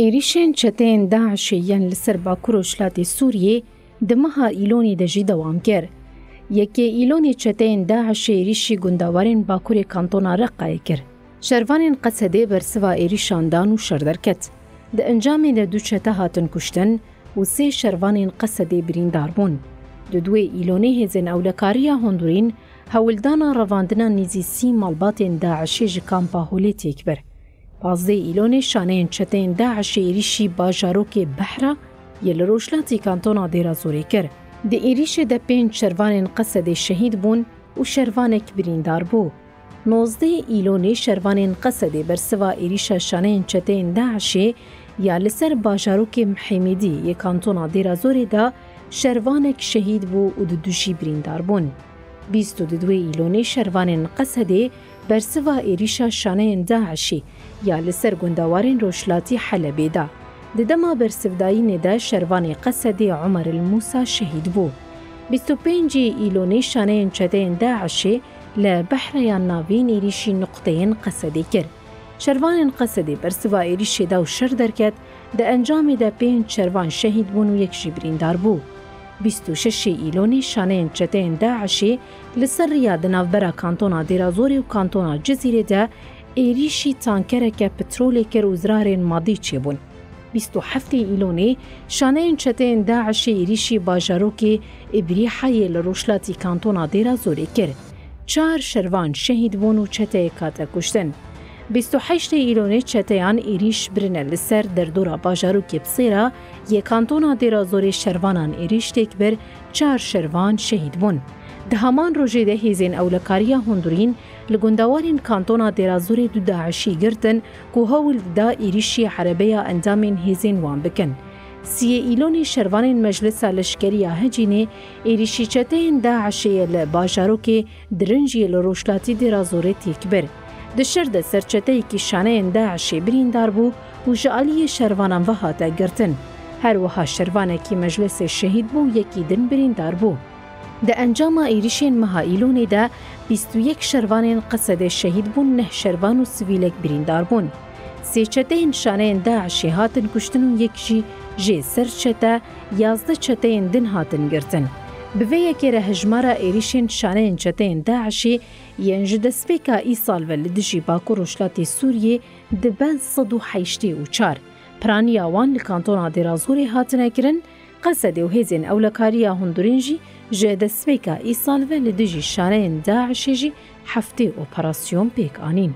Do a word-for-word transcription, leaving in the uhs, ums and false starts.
Êrîşên çeteyên DAIŞê yên li ser Bakur Rojhilatê Sûriyê di meha Îlonê de jî dewam kir. Yekê Îlonê çeteyên DAIŞê êrîşî gundewarên Bakurê Kantona Reqayê kir. Şervanên Qesedê bersiva êrîşan dan û şer derket. Di encamê de du çete hatin kuştin û sê şervanên Qesedê birîndar bûn. Di duê Îlonê hêzên ewlekariya hundirîn hewldana revandina nîzî sî malbatên DAIŞê ji kampa Holê têk bir. Pazdeh Îlonê şaneyên çeteyên DAIŞê êrîşî bajarokê Behra yê li rojhilatî kantona Dêrazorê kir. Di êrîşê de pênc şervanên Qesedê şehîd bûn û şervanek birîndar bû. Nozdeh Îlonê şervanên Qesedê bersiva êrîşa şaneyên çeteyên DAIŞê ya li ser bajarokê Mihêmîdî yê kantona Dêrazorê de şervanek şehîd bû û dudu jî birîndar bûn. Bîst û duduê Îlonê şervanên Qesedê bersiva êrîşa şaneyên DAIŞê ya li ser gundewarên rojhilatî Helebê de. Di dema bersivdayînê de şervanê Qesedê Omer El Mûsa şehîd bû. Bîst û pêncê Îlonê şaneyên çeteyên DAIŞê li Behreya Navîn êrîşî nuqteyên Qesedê kir. Şervanên Qesedê bersiva êrîşê da û şer derket, di encamê de pênc şervan şehîd bûn û yek jî birîndar bû. Bîst û şeş Îlonê şaneyên çeteyên DAIŞê li ser riya di navbera kantona Dêrazorê û kantona Cizîrê de êrîşî tankereke petrolê kir û zirarên madî çêbûn. Bîst û heftê Îlonê şaneyên çeteyên DAIŞê êrîşî bajarokê Îbrîhayê li rojhilatî kantona Dêrazorê kir. Çar şervan şehîd bûn û çeteyek hate kuştin. Bîst û heştê Îlonê çeteyan êrîş birine li ser derdora bajarokê Psêra yê kantona Dêrazorê şervanan êrîş têk bir, çar şervan şehîd bûn. Di heman rojê de hêzên ewlekariya hundirîn li gundewarên kantona Dêrazorê du DAIŞî girtin ku hewl dida êrîşî erebeya endamên hêzên wan bikin. Siyê Îlonê şervanên Meclisa Leşkerî ya Hecînê êrîşî çeteyên DAIŞê ye li bajarokê Dirinc yê li rojhilatî Dêrazorê têk bir. Di şer de ser çeteyekî şaneyên DAIŞê birîndar bû û ji aliyê şervanan ve hate girtin. Her wiha şervanekî Meclesê şehîd bû û yekî din birîndar bû. Di encama êrîşên meha Îlonê de bîst û yek şervanên Qesedê şehîd bûn, neh şervan û sivîlek birîndar bûn. Sê çeteyên şaneyên DAIŞê hatin kuştin û yek jî jê ser çete, yazdeh çeteyên din hatin girtin. Bi vê yekê re hejmara êrîşên şaneyên çeteyên DAIŞê yên ji destpêka îsal ve li dijî Bakur Rojhilatê Sûriyê dibe sed û heştê û çar. Piraniya wan li kantona Dêrazorê hatine kirin, Qesedê û hêzên ewlekariya hundirîn jî ji destpêka îsal ve li dijî şaneyên DAIŞê jî heftê operasyon pêk anîn.